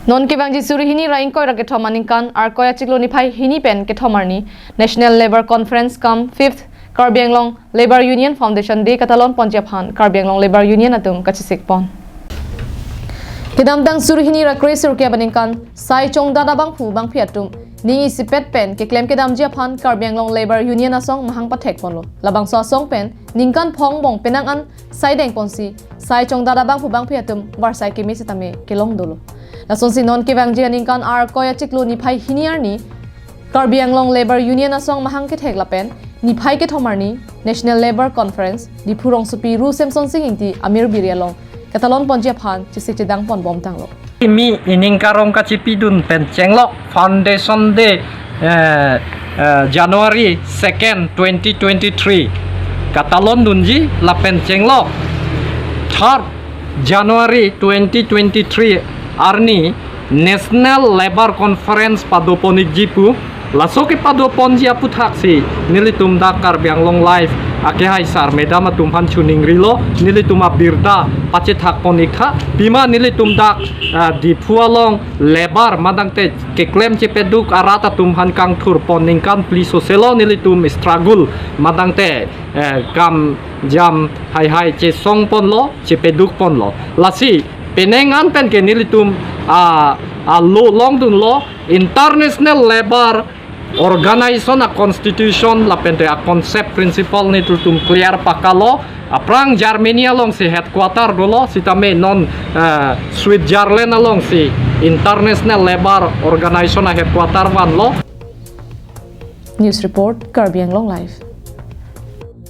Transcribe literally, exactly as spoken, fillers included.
Non kevangji suri hini ra ingkoi ra kethom aningkan Arkoi achiklo niphai hini pen kethom arni National Labour Conference cum fifth Karbi Anglong Labour Union Foundation Day katalon ponji aphan Karbi Anglong Labour Union atum kachesik pon. Kedamtang suri hini ra kre sirkep aningkan sai chongdat abangphu bangphi atum ning isipet pen keklem kedamji aphan Karbi Anglong Labour Union asong mahang pathek ponlo. Labangso asong pen ningkan phongbong penang an sai deng ponsi sai chongdat abangphu bangphi atum varsai keme sitame kelong dolo. Lasonsi non kevangji aningkan Arkoi achiklo niphai hini arni Karbi Anglong Labour Union asong mahang kethek lapen niphai kethom arni National Labour Conference Diphu rongsopi Ru Semson Sing Ingti amir biri along katalon ponji aphan chesik chedang pon bom tanglo. Imi ining karong kachipidun pen chenglok Foundation Day, eh, eh, January second, twenty twenty-three katalon dunji lapen chenglok third January twenty twenty-three arni National Labour Conference padopon ikji pu. Laso kepado ponji aputhaksi nelitum dak Karbi Anglong Live akehai sar madam atum aphan chuningrilo, nelitum abirta pachethak pon iktha. Pima nelitum dak, ah, Diphu along labour madangte keklem chepaduk arat atum aphan kangthur pon ningkan phli soselo nelitum struggle madangte, eh, kam jam haihai chesong ponlo, chepaduk ponlo. Lasi penang an pen ke nelitum, ah, ah, lo long dunlo International Labour Organization a constitution lapente a concept principle nelitum clear pakalo. Aphrang Germany alongsi headquarter dolo, sitame non, eh, Switzerland alongsi International Labour Organization a headquarter vanlo. News report, Karbi Anglong Live.